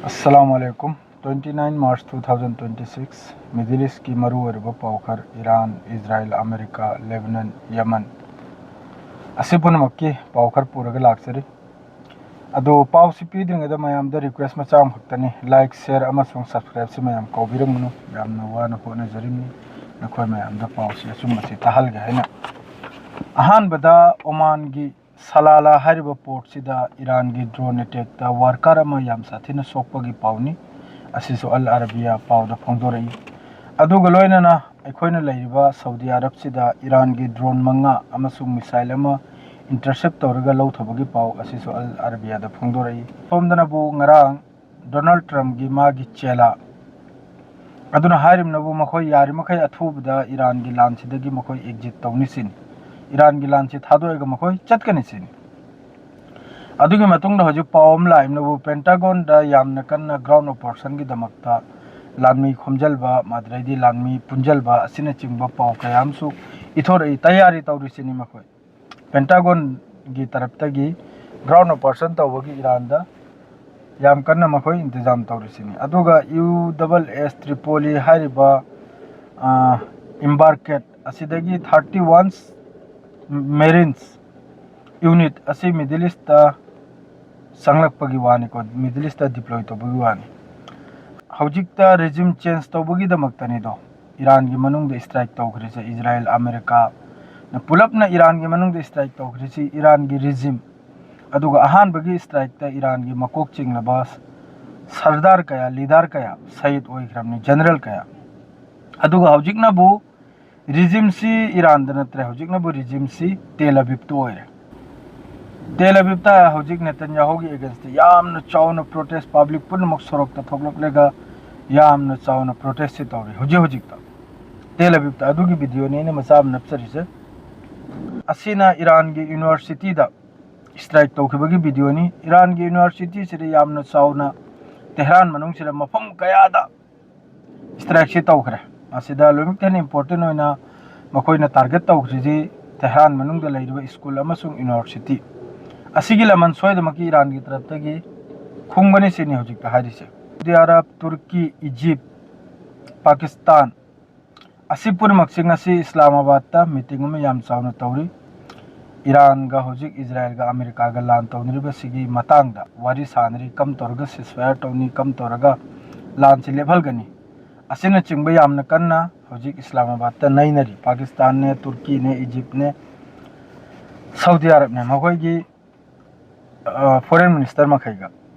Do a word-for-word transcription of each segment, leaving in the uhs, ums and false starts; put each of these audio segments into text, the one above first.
ꯑꯁꯂꯥꯃꯨ ꯑꯂꯥꯏꯀꯨꯝ꯫ Twenty nine March two thousand twenty six, Middle Eastꯀꯤ ꯃꯔꯨꯑꯣꯏꯔꯕ ꯄꯥꯎ ꯈꯔ, Iran, ꯏꯖꯔꯥꯏꯜ, America, ꯂꯦꯕꯅꯟ, ꯌꯃꯟ, ꯑꯁꯤ ꯄꯨꯝꯅꯃꯛꯀꯤ ꯄꯥꯎ ꯈꯔ ꯄꯨꯔꯒ ꯂꯥꯛꯆꯔꯤ꯫ ꯑꯗꯣ ꯄꯥꯎꯁꯤ ꯄꯤꯗ꯭ꯔꯤꯉꯩꯗ ꯃꯌꯥꯝꯗ request ꯃꯆꯥ ꯑꯃꯈꯛꯇꯅꯤ, like, share ꯑꯃꯁꯨꯡ subscribeꯁꯤ ꯃꯌꯥꯝ ꯀꯥꯎꯕꯤꯔꯝꯒꯅꯨ꯫ ꯌꯥꯝꯅ ꯋꯥꯅ ꯍꯣꯠꯅꯖꯔꯤꯕꯅꯤ ꯅꯈꯣꯏ ꯃꯌꯥꯝꯗ ꯄꯥꯎꯁꯤ ꯑꯆꯨꯝꯕꯁꯤ ꯇꯥꯍꯜꯒꯦ ꯍꯥꯏꯅ꯫ ꯑꯍꯥꯟꯕꯗ ꯑꯣꯃꯥꯟꯒꯤ ꯁꯂꯥꯂꯥ ꯍꯥꯏꯔꯤꯕ portꯁꯤꯗ ꯏꯔꯥꯟꯒꯤ drone attackꯇ worker ꯑꯃ ꯌꯥꯝ ꯁꯥꯊꯤꯅ ꯁꯣꯛꯄꯒꯤ ꯄꯥꯎꯅꯤ꯫ ꯑꯁꯤꯁꯨ ꯑꯜ ꯑꯔꯕꯤꯌꯥ ꯄꯥꯎꯗ ꯐꯣꯡꯗꯣꯔꯛꯏ꯫ ꯑꯗꯨꯒ ꯂꯣꯏꯅꯅ ꯑꯩꯈꯣꯏꯅ ꯂꯩꯔꯤꯕ ꯁꯥꯎꯗꯤ ꯑꯔꯕꯁꯤꯗ ꯏꯔꯥꯟꯒꯤ drone ꯃꯉꯥ ꯑꯃꯁꯨꯡ missile ꯑꯃ intercept ꯇꯧꯔꯒ ꯂꯧꯊꯕꯒꯤ ꯄꯥꯎ ꯑꯁꯤꯁꯨ ꯑꯜ ꯑꯔꯕꯤꯌꯥꯗ ꯐꯣꯡꯗꯣꯔꯛꯏ꯫ ꯁꯣꯝꯗꯅꯕꯨ ꯉꯔꯥꯡ ꯗꯣꯅꯥꯜꯗ ꯇ꯭ꯔꯝꯞꯀꯤ ꯃꯥꯒꯤ ꯆꯦꯂꯥ ꯑꯗꯨꯅ ꯍꯥꯏꯔꯤꯕꯅꯕꯨ ꯃꯈꯣꯏ ꯌꯥꯔꯤꯃꯈꯩ ꯑꯊꯨꯕꯗ ꯏꯔꯥꯟꯒꯤ ꯂꯥꯟꯁꯤꯗꯒꯤ ꯃꯈꯣꯏ exit ꯇꯧꯅꯤ ꯁꯤꯅꯤ꯫ ꯏꯔꯥꯟꯒꯤ ꯂꯥꯟꯁꯤ ꯊꯥꯗꯣꯛꯑꯒ ꯃꯈꯣꯏ ꯆꯠꯀꯅꯤ ꯁꯤꯅꯤ꯫ ꯑꯗꯨꯒꯤ ꯃꯇꯨꯡꯗ ꯍꯧꯖꯤꯛ ꯄꯥꯎ ꯑꯃ ꯂꯥꯛꯏꯕꯅꯕꯨ ꯄꯦꯟꯇꯥꯒꯣꯟꯗ ꯌꯥꯝꯅ ꯀꯟꯅ ground operationꯒꯤꯗꯃꯛꯇ ꯂꯥꯟꯃꯤ ꯈꯣꯝꯖꯤꯟꯕ, ꯑꯗꯨꯗꯩꯗꯤ ꯂꯥꯟꯃꯤ ꯄꯨꯟꯁꯤꯟꯕ ꯑꯁꯤꯅꯆꯤꯡꯕ ꯄꯥꯎ ꯀꯌꯥ ꯑꯃꯁꯨ ꯏꯊꯣꯔꯛꯏ꯫ ꯇꯌꯥꯔꯤ ꯇꯧꯔꯤꯁꯤꯅꯤ ꯃꯈꯣꯏ꯫ ꯄꯦꯟꯇꯥꯒꯣꯟꯒꯤ ꯇꯔꯞꯇꯒꯤ ground operation ꯇꯧꯕꯒꯤ ꯏꯔꯥꯟꯗ ꯌꯥꯝ ꯀꯟꯅ ꯃꯈꯣꯏ ꯏꯟꯇꯤꯖꯥꯝ ꯇꯧꯔꯤꯁꯤꯅꯤ꯫ ꯑꯗꯨꯒ ꯌꯨ ꯗꯕꯜ ꯑꯦꯁ ꯇ꯭ꯔꯤꯄꯣꯂꯤ ꯍꯥꯏꯔꯤꯕ, ꯑ, embarkade ꯑꯁꯤꯗꯒꯤ thirty one Marines unit ꯑꯁꯤ Middle Eastꯇ ꯆꯪꯂꯛꯄꯒꯤ ꯋꯥꯅꯤꯀꯣ, Middle Eastꯇ deploy ꯇꯧꯕꯒꯤ ꯋꯥꯅꯤ꯫ ꯍꯧꯖꯤꯛꯇ regime change ꯇꯧꯕꯒꯤꯗꯃꯛꯇꯅꯤꯗꯣ ꯏꯔꯥꯟꯒꯤ ꯃꯅꯨꯡꯗ strike ꯇꯧꯈ꯭ꯔꯤꯁꯦ꯫ ꯏꯖꯔꯥꯏꯜ, ꯑꯃꯦꯔꯤꯀꯥ ꯄꯨꯂꯞꯅ ꯏꯔꯥꯟꯒꯤ ꯃꯅꯨꯡꯗ strike ꯇꯧꯈ꯭ꯔꯤꯁꯤ ꯏꯔꯥꯟꯒꯤ regime꯫ ꯑꯗꯨꯒ ꯑꯍꯥꯟꯕꯒꯤ strikeꯇ ꯏꯔꯥꯟꯒꯤ ꯃꯀꯣꯛ ꯆꯤꯡꯂꯕ ꯁꯔꯗꯥꯔ ꯀꯌꯥ, leader ꯀꯌꯥ ꯁꯍꯤꯗ ꯑꯣꯏꯈ꯭ꯔꯕꯅꯤ, general ꯀꯌꯥ꯫ ꯑꯗꯨꯒ ꯍꯧꯖꯤꯛꯅꯕꯨ regimeꯁꯤ ꯏꯔꯥꯟꯗ ꯅꯠꯇ꯭ꯔꯦ, ꯍꯧꯖꯤꯛꯅꯕꯨ regimeꯁꯤ ꯇꯦꯜ ꯑꯕꯤꯕꯇ ꯑꯣꯏꯔꯦ꯫ ꯇꯦꯜ ꯑꯕꯤꯕꯇ ꯍꯧꯖꯤꯛ ꯅꯦꯇꯟꯌꯥꯍꯨꯒꯤ againstꯇ ꯌꯥꯝꯅ ꯆꯥꯎꯅ protest, public ꯄꯨꯝꯅꯃꯛ ꯁꯣꯔꯣꯛꯇ ꯊꯣꯛꯂꯛꯂꯒ ꯌꯥꯝꯅ ꯆꯥꯎꯅ protestꯁꯤ ꯇꯧꯔꯤ ꯍꯧꯖꯤꯛ ꯍꯧꯖꯤꯛꯇ ꯇꯦꯜ ꯑꯕꯤꯕꯇ꯫ ꯑꯗꯨꯒꯤ videoꯅꯤ ꯑꯩꯅ ꯃꯆꯥ ꯑꯃ ꯅꯞꯆꯔꯤꯁꯦ꯫ ꯑꯁꯤꯅ ꯏꯔꯥꯟꯒꯤ universityꯗ strike ꯇꯧꯈꯤꯕꯒꯤ videoꯅꯤ꯫ ꯏꯔꯥꯟꯒꯤ universityꯁꯤꯗ ꯌꯥꯝꯅ ꯆꯥꯎꯅ ꯇꯦꯍꯔꯥꯟ ꯃꯅꯨꯡꯁꯤꯗ ꯃꯐꯝ ꯀꯌꯥꯗ strikeꯁꯤ ꯇꯧꯈ꯭ꯔꯦ꯫ ꯃꯁꯤꯗ ꯂꯣꯏꯅꯃꯛꯇ ꯍꯦꯟꯅ important ꯑꯣꯏꯅ ꯃꯈꯣꯏꯅ target ꯇꯧꯈ꯭ꯔꯤꯁꯤ ꯇꯦꯍꯔꯥꯟ ꯃꯅꯨꯡꯗ ꯂꯩꯔꯤꯕ school ꯑꯃꯁꯨꯡ university꯫ ꯑꯁꯤꯒꯤ ꯂꯃꯟ ꯁꯣꯏꯗꯃꯛꯀꯤ ꯏꯔꯥꯟꯒꯤ ꯇꯔꯞꯇꯒꯤ ꯈꯨꯡꯕꯅꯤ ꯁꯤꯅꯤ ꯍꯧꯖꯤꯛꯇ ꯍꯥꯏꯔꯤꯁꯦ꯫ ꯁꯥꯎꯗꯤ ꯑꯔꯕ, ꯇꯨꯔꯀꯤ, ꯏꯖꯤꯞ, ꯄꯥꯀꯤꯁꯇꯥꯟ, ꯑꯁꯤ ꯄꯨꯝꯅꯃꯛꯁꯤ ꯉꯁꯤ ꯏꯁꯂꯥꯃꯥꯕꯥꯗꯇ ꯃꯤꯇꯤꯡ ꯑꯃ ꯌꯥꯝ ꯆꯥꯎꯅ ꯇꯧꯔꯤ꯫ ꯏꯔꯥꯟꯒ ꯍꯧꯖꯤꯛ ꯏꯖꯔꯥꯌꯦꯜꯒ ꯑꯃꯦꯔꯤꯀꯥꯒ ꯂꯥꯟ ꯇꯧꯅꯔꯤꯕꯁꯤꯒꯤ ꯃꯇꯥꯡꯗ ꯋꯥꯔꯤ ꯁꯥꯅꯔꯤ꯫ ꯀꯝ ꯇꯧꯔꯒ ceasefire ꯇꯧꯅꯤ, ꯀꯝ ꯇꯧꯔꯒ ꯂꯥꯟꯁꯤ ꯂꯦꯞꯍꯜꯒꯅꯤ, ꯑꯁꯤꯅꯆꯤꯡꯕ ꯌꯥꯝꯅ ꯀꯟꯅ ꯍꯧꯖꯤꯛ ꯏꯁꯂꯥꯃꯥꯕꯥꯗꯇ ꯅꯩꯅꯔꯤ꯫ ꯄꯥꯀꯤꯁꯇꯥꯟꯅꯦ, ꯇꯨꯔꯀꯤꯅꯦ, ꯏꯖꯤꯞꯅꯦ, ꯁꯥꯎꯗꯤ ꯑꯔꯕꯅꯦ, ꯃꯈꯣꯏꯒꯤ ꯐꯣꯔꯦꯟ ꯃꯤꯅꯤꯁꯇꯔ ꯃꯈꯩꯒ꯫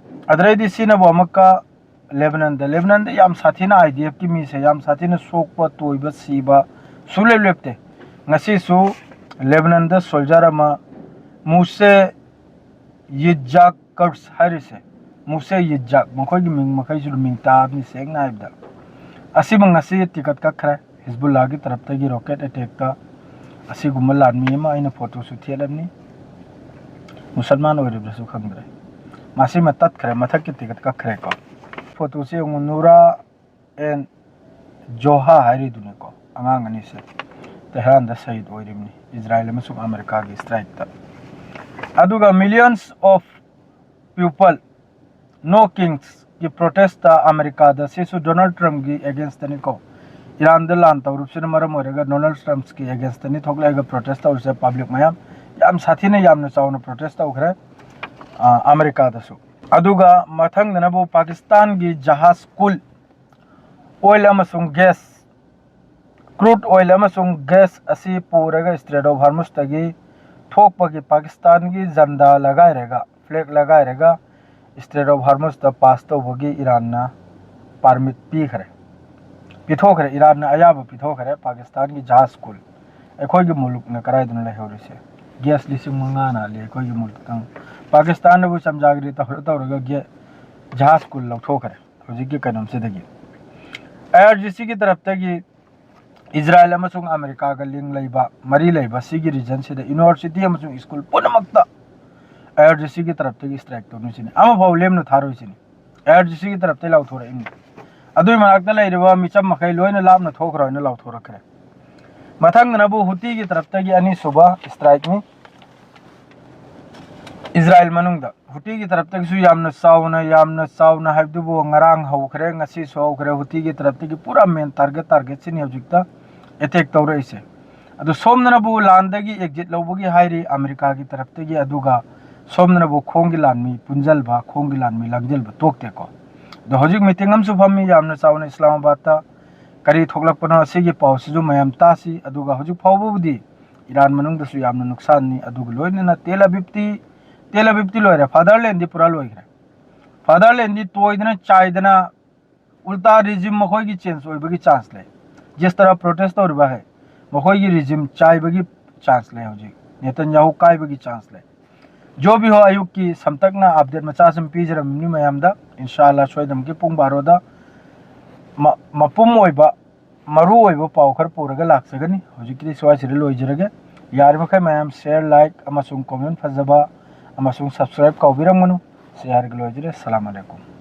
ꯑꯗꯨꯗꯩꯗꯤ ꯁꯤꯅꯕꯨ ꯑꯃꯨꯛꯀ ꯂꯦꯕꯅꯟꯗ, ꯂꯦꯕꯅꯟꯗ ꯌꯥꯝ ꯁꯥꯊꯤꯅ IDFꯀꯤ ꯃꯤꯁꯦ ꯌꯥꯝ ꯁꯥꯊꯤꯅ ꯁꯣꯛꯄ, ꯇꯣꯏꯕ, ꯁꯤꯕ ꯁꯨꯡꯂꯦꯞ ꯂꯦꯞꯇꯦ꯫ ꯉꯁꯤꯁꯨ ꯂꯦꯕꯅꯟꯗ ꯁꯣꯜꯖꯔ ꯑꯃ, ꯃꯨꯁꯦ ꯌꯤꯠꯖꯥꯛ ꯀꯔꯁ ꯍꯥꯏꯔꯤꯁꯦ, ꯃꯨꯁꯦ ꯌꯤꯠꯖꯥꯛ, ꯃꯈꯣꯏꯒꯤ ꯃꯤꯡ ꯃꯈꯩꯁꯨ ꯃꯤꯡ ꯇꯥꯕꯅꯤ꯫ ꯁꯦꯡꯅ ꯍꯥꯏꯕꯗ, ꯑꯁꯤꯃꯛ ꯉꯁꯤ ꯇꯤꯀꯠ ꯀꯛꯈ꯭ꯔꯦ꯫ ꯍꯤꯖꯕꯨꯜꯂꯥꯒꯤ ꯇꯔꯞꯇꯒꯤ ꯔꯣꯀꯦꯠ ꯑꯦꯇꯦꯛꯇ ꯑꯁꯤꯒꯨꯝꯕ ꯂꯥꯟꯃꯤ ꯑꯃ, ꯑꯩꯅ ꯐꯣꯇꯣꯁꯨ ꯊꯦꯠꯂꯕꯅꯤ, ꯃꯨꯁꯜꯃꯥꯟ ꯑꯣꯏꯔꯤꯕ꯭ꯔꯁꯨ ꯈꯪꯗ꯭ꯔꯦ, ꯃꯁꯤꯃ ꯇꯠꯈ꯭ꯔꯦ, ꯃꯊꯛꯀꯤ ꯇꯤꯀꯠ ꯀꯛꯈ꯭ꯔꯦꯀꯣ꯫ ꯐꯣꯇꯣꯁꯤ ꯌꯦꯡꯉꯨ, ꯅꯨꯔꯥ ꯑꯦꯟ ꯖꯣꯍꯥ ꯍꯥꯏꯔꯤꯗꯨꯅꯤꯀꯣ, ꯑꯉꯥꯡ ꯑꯅꯤꯁꯦ ꯇꯦꯍꯔꯥꯟꯗ ꯁꯍꯤꯗ ꯑꯣꯏꯔꯤꯕꯅꯤ, ꯏꯖꯔꯥꯌꯦꯜ ꯑꯃꯁꯨꯡ ꯑꯃꯦꯔꯤꯀꯥꯒꯤ ꯁꯇ꯭ꯔꯥꯏꯛꯇ꯫ ꯑꯗꯨꯒ millions of people, no kings ꯀꯤ ꯄ꯭ꯔꯣꯇꯦꯁꯇ ꯑꯃꯦꯔꯤꯀꯥꯗ, ꯁꯤꯁꯨ ꯗꯣꯅꯥꯜꯗ ꯇ꯭ꯔꯝꯞꯀꯤ ꯑꯦꯒꯦꯟꯁꯇꯅꯤꯀꯣ꯫ ꯏꯔꯥꯟꯗ ꯂꯥꯟ ꯇꯧꯔꯨꯕꯁꯤꯅ ꯃꯔꯝ ꯑꯣꯏꯔꯒ ꯗꯣꯅꯥꯜꯗ ꯇ꯭ꯔꯝꯞꯀꯤ ꯑꯦꯒꯦꯟꯁꯇꯅꯤ ꯊꯣꯛꯂꯛꯑꯒ ꯄ꯭ꯔꯣꯇꯦꯁ ꯇꯧꯔꯤꯁꯦ꯫ ꯄꯕ꯭ꯂꯤꯛ ꯃꯌꯥꯝ ꯌꯥꯝ ꯁꯥꯊꯤꯅ, ꯌꯥꯝꯅ ꯆꯥꯎꯅ ꯄ꯭ꯔꯣꯇꯦꯁ ꯇꯧꯈ꯭ꯔꯦ, ꯑ, ꯑꯃꯦꯔꯤꯀꯥꯗꯁꯨ꯫ ꯑꯗꯨꯒ ꯃꯊꯪꯗꯅꯕꯨ ꯄꯥꯀꯤꯁꯇꯥꯟꯒꯤ ꯖꯍꯥꯖ ꯀꯨꯜ ꯑꯣꯏꯜ ꯑꯃꯁꯨꯡ ꯒ꯭ꯌꯥꯁ, ꯀ꯭ꯔꯨꯗ ꯑꯣꯏꯜ ꯑꯃꯁꯨꯡ ꯒ꯭ꯌꯥꯁ ꯑꯁꯤ ꯄꯨꯔꯒ ꯁ꯭ꯇ꯭ꯔꯦꯠ ꯑꯣꯐ ꯍꯥꯔꯃꯨꯁꯇꯒꯤ ꯊꯣꯛꯄꯒꯤ ꯄꯥꯀꯤꯁꯇꯥꯟꯒꯤ ꯖꯟꯗꯥ ꯂꯒꯥꯏꯔꯒ, ꯐ꯭ꯂꯦꯒ ꯂꯒꯥꯏꯔꯒ ꯁ꯭ꯇ꯭ꯔꯦꯠ ꯑꯣꯐ ꯍꯥꯔꯃꯨꯁꯇ ꯄꯥꯁ ꯇꯧꯕꯒꯤ ꯏꯔꯥꯟꯅ ꯄꯥꯔꯃꯤꯠ ꯄꯤꯈ꯭ꯔꯦ, ꯄꯤꯊꯣꯛꯈ꯭ꯔꯦ꯫ ꯏꯔꯥꯟꯅ ꯑꯌꯥꯕ ꯄꯤꯊꯣꯛꯈ꯭ꯔꯦ ꯄꯥꯀꯤꯁꯇꯥꯟꯒꯤ ꯖꯍꯥꯖ ꯀꯨꯜ꯫ ꯑꯩꯈꯣꯏꯒꯤ ꯃꯨꯂꯨꯛꯅ ꯀꯗꯥꯏꯗꯅꯣ ꯂꯩꯍꯧꯔꯤꯁꯦ? ꯒ꯭ꯌꯥꯁ ꯂꯤꯁꯤꯡ ꯃꯉꯥꯅ ꯍꯥꯜꯂꯤ ꯑꯩꯈꯣꯏꯒꯤ ꯃꯨꯂꯨꯛꯇꯪ꯫ ꯄꯥꯀꯤꯁꯇꯥꯟꯅꯕꯨ ꯆꯝꯖꯥꯒꯤꯔꯤ ꯇꯧꯔ ꯇꯧꯔꯒ ꯒ꯭ꯌꯥ-, ꯖꯍꯥꯖ ꯀꯨꯜ ꯂꯧꯊꯣꯛꯈ꯭ꯔꯦ ꯍꯧꯖꯤꯛꯀꯤ ꯀꯩꯅꯣꯝꯁꯤꯗꯒꯤ꯫ IRGCꯒꯤ ꯇꯔꯞꯇꯒꯤ ꯏꯖꯔꯥꯌꯦꯜ ꯑꯃꯁꯨꯡ ꯑꯃꯦꯔꯤꯀꯥꯒ ꯂꯤꯡ ꯂꯩꯕ, ꯃꯔꯤ ꯂꯩꯕ ꯁꯤꯒꯤ ꯔꯤꯖꯟꯁꯤꯗ ꯌꯨꯅꯤꯚꯔꯁꯤꯇꯤ ꯑꯃꯁꯨꯡ ꯁ꯭ꯀꯨꯜ ꯄꯨꯝꯅꯃꯛꯇ IRGCꯒꯤ ꯇꯔꯞꯇꯒꯤ ꯁꯇ꯭ꯔꯥꯏꯛ ꯇꯧꯅꯤꯁꯤꯅꯤ꯫ ꯑꯃꯐꯥꯎ ꯂꯦꯝꯅ ꯊꯥꯔꯣꯏꯁꯤꯅꯤ꯫ IRGCꯒꯤ ꯇꯔꯞꯇꯒꯤ ꯂꯥꯎꯊꯣꯔꯛꯏꯅꯤ꯫ ꯑꯗꯨꯒꯤ ꯃꯅꯥꯛꯇ ꯂꯩꯔꯤꯕ ꯃꯤꯆꯝ ꯃꯈꯩ ꯂꯣꯏꯅ ꯂꯥꯞꯅ ꯊꯣꯛꯈ꯭ꯔꯣ ꯍꯥꯏꯅ ꯂꯥꯎꯊꯣꯔꯛꯈ꯭ꯔꯦ꯫ ꯃꯊꯪꯗꯅꯕꯨ ꯍꯨꯇꯤꯒꯤ ꯇꯔꯞꯇꯒꯤ ꯑꯅꯤꯁꯨꯕ ꯁꯇ꯭ꯔꯥꯏꯛꯅꯤ꯫ ꯏꯁꯔꯥꯏꯜ ꯃꯅꯨꯡꯗ ꯍꯨꯇꯤꯒꯤ ꯇꯔꯞꯇꯒꯤꯁꯨ ꯌꯥꯝꯅ ꯆꯥꯎꯅ, ꯌꯥꯝꯅ ꯆꯥꯎꯅ ꯍꯥꯏꯕꯗꯨꯕꯨ ꯉꯔꯥꯡ ꯍꯧꯈ꯭ꯔꯦ, ꯉꯁꯤꯁꯨ ꯍꯧꯈ꯭ꯔꯦ꯫ ꯍꯨꯇꯤꯒꯤ ꯇꯔꯞꯇꯒꯤ ꯄꯨꯔꯥ ꯃꯦꯟ ꯇꯥꯔꯒꯦꯠ, ꯇꯥꯔꯒꯦꯠꯁꯤꯅꯤ ꯍꯧꯖꯤꯛꯇ ꯑꯦꯇꯦꯛ ꯇꯧꯔꯛꯏꯁꯦ꯫ ꯑꯗꯨ ꯁꯣꯝꯗꯅꯕꯨ ꯂꯥꯟꯗꯒꯤ ꯑꯦꯛꯖꯤꯠ ꯂꯧꯕꯒꯤ ꯍꯥꯏꯔꯤ ꯑꯃꯦꯔꯤꯀꯥꯒꯤ ꯇꯔꯞꯇꯒꯤ, ꯑꯗꯨꯒ ꯁꯣꯝꯗꯅꯕꯨ ꯈꯣꯡꯒꯤ ꯂꯥꯟꯃꯤ ꯄꯨꯟꯖꯜꯕ, ꯈꯣꯡꯒꯤ ꯂꯥꯟꯃꯤ ꯂꯪꯖꯜꯕ ꯇꯣꯛꯇꯦꯀꯣ꯫ ꯑꯗꯣ ꯍꯧꯖꯤꯛ ꯃꯤꯇꯤꯡ ꯑꯃꯁꯨ ꯐꯝꯃꯤ ꯌꯥꯝꯅ ꯆꯥꯎꯅ ꯏꯁꯂꯥꯃꯥꯕꯥꯗꯇ꯫ ꯀꯔꯤ ꯊꯣꯛꯂꯛꯄꯅꯣ ꯑꯁꯤꯒꯤ ꯄꯥꯎꯁꯤꯁꯨ ꯃꯌꯥꯝ ꯇꯥꯁꯤ꯫ ꯑꯗꯨꯒ ꯍꯧꯖꯤꯛ ꯐꯥꯎꯕꯕꯨꯗꯤ ꯏꯔꯥꯟ ꯃꯅꯨꯡꯗꯁꯨ ꯌꯥꯝꯅ ꯅꯨꯡꯁꯥꯟꯅꯤ꯫ ꯑꯗꯨꯒ ꯂꯣꯏꯅꯅ ꯇꯦꯜ ꯑꯕꯤꯕꯇꯤ, ꯇꯦꯜ ꯑꯕꯤꯕꯇꯤ ꯂꯣꯏꯔꯦ, ꯐꯥꯗꯔꯂꯦꯟꯗꯤ ꯄꯨꯔꯥ ꯂꯣꯏꯈ꯭ꯔꯦ꯫ ꯐꯥꯗꯔꯂꯦꯟꯗꯤ ꯇꯣꯏꯗꯅ ꯆꯥꯏꯗꯅ ꯎꯜꯇꯥ ꯔꯤꯖꯤꯝ ꯃꯈꯣꯏꯒꯤ ꯆꯦꯟꯖ ꯑꯣꯏꯕꯒꯤ ꯆꯥꯟꯁ ꯂꯩ꯫ ꯖꯤꯁ ꯇꯔꯥ ꯄ꯭ꯔꯣꯇꯦꯁ ꯇꯧꯔꯤꯕ ꯍꯥꯏ, ꯃꯈꯣꯏꯒꯤ ꯔꯤꯖꯤꯝ ꯆꯥꯏꯕꯒꯤ ꯆꯥꯟꯁ ꯂꯩ꯫ ꯍꯧꯖꯤꯛ ꯅꯦꯇꯟꯌꯥꯍꯨ ꯀꯥꯏꯕꯒꯤ ꯆꯥꯟꯁ ꯂꯩ꯫ ꯖꯣ ꯕꯤ ꯍꯣ ꯑꯌꯨꯛꯀꯤ ꯁꯝꯇꯛꯅ ꯑꯞꯗꯦꯠ ꯃꯆꯥ ꯁꯨꯝ ꯄꯤꯖꯔꯝꯃꯤ ꯃꯌꯥꯝꯗ꯫ ꯏꯟꯁꯥ ꯑꯜꯂꯥ ꯁꯣꯏꯗꯅꯃꯛꯀꯤ ꯄꯨꯡ ꯕꯥꯔꯣꯗ ꯃ-, ꯃꯄꯨꯝ ꯑꯣꯏꯕ, ꯃꯔꯨ ꯑꯣꯏꯕ ꯄꯥꯎ ꯈꯔ ꯄꯨꯔꯒ ꯂꯥꯛꯆꯒꯅꯤ꯫ ꯍꯧꯖꯤꯛꯀꯤꯗꯤ ꯁ꯭ꯋꯥꯏꯁꯤꯗ ꯂꯣꯏꯖꯔꯒꯦ꯫ ꯌꯥꯔꯤꯕꯃꯈꯩ ꯃꯌꯥꯝ ꯁꯤꯌꯔ, ꯂꯥꯏꯛ ꯑꯃꯁꯨꯡ ꯀꯣꯃꯦꯟ ꯐꯖꯕ ꯑꯃꯁꯨꯡ ꯁꯕꯁꯀ꯭ꯔꯥꯏꯕ ꯀꯥꯎꯕꯤꯔꯝꯒꯅꯨ꯫ ꯁꯤ ꯍꯥꯏꯔꯒ ꯂꯣꯏꯖꯔꯦ꯫ ꯑꯁꯂꯥꯃꯨ ꯑꯂꯥꯏꯀꯨꯝ꯫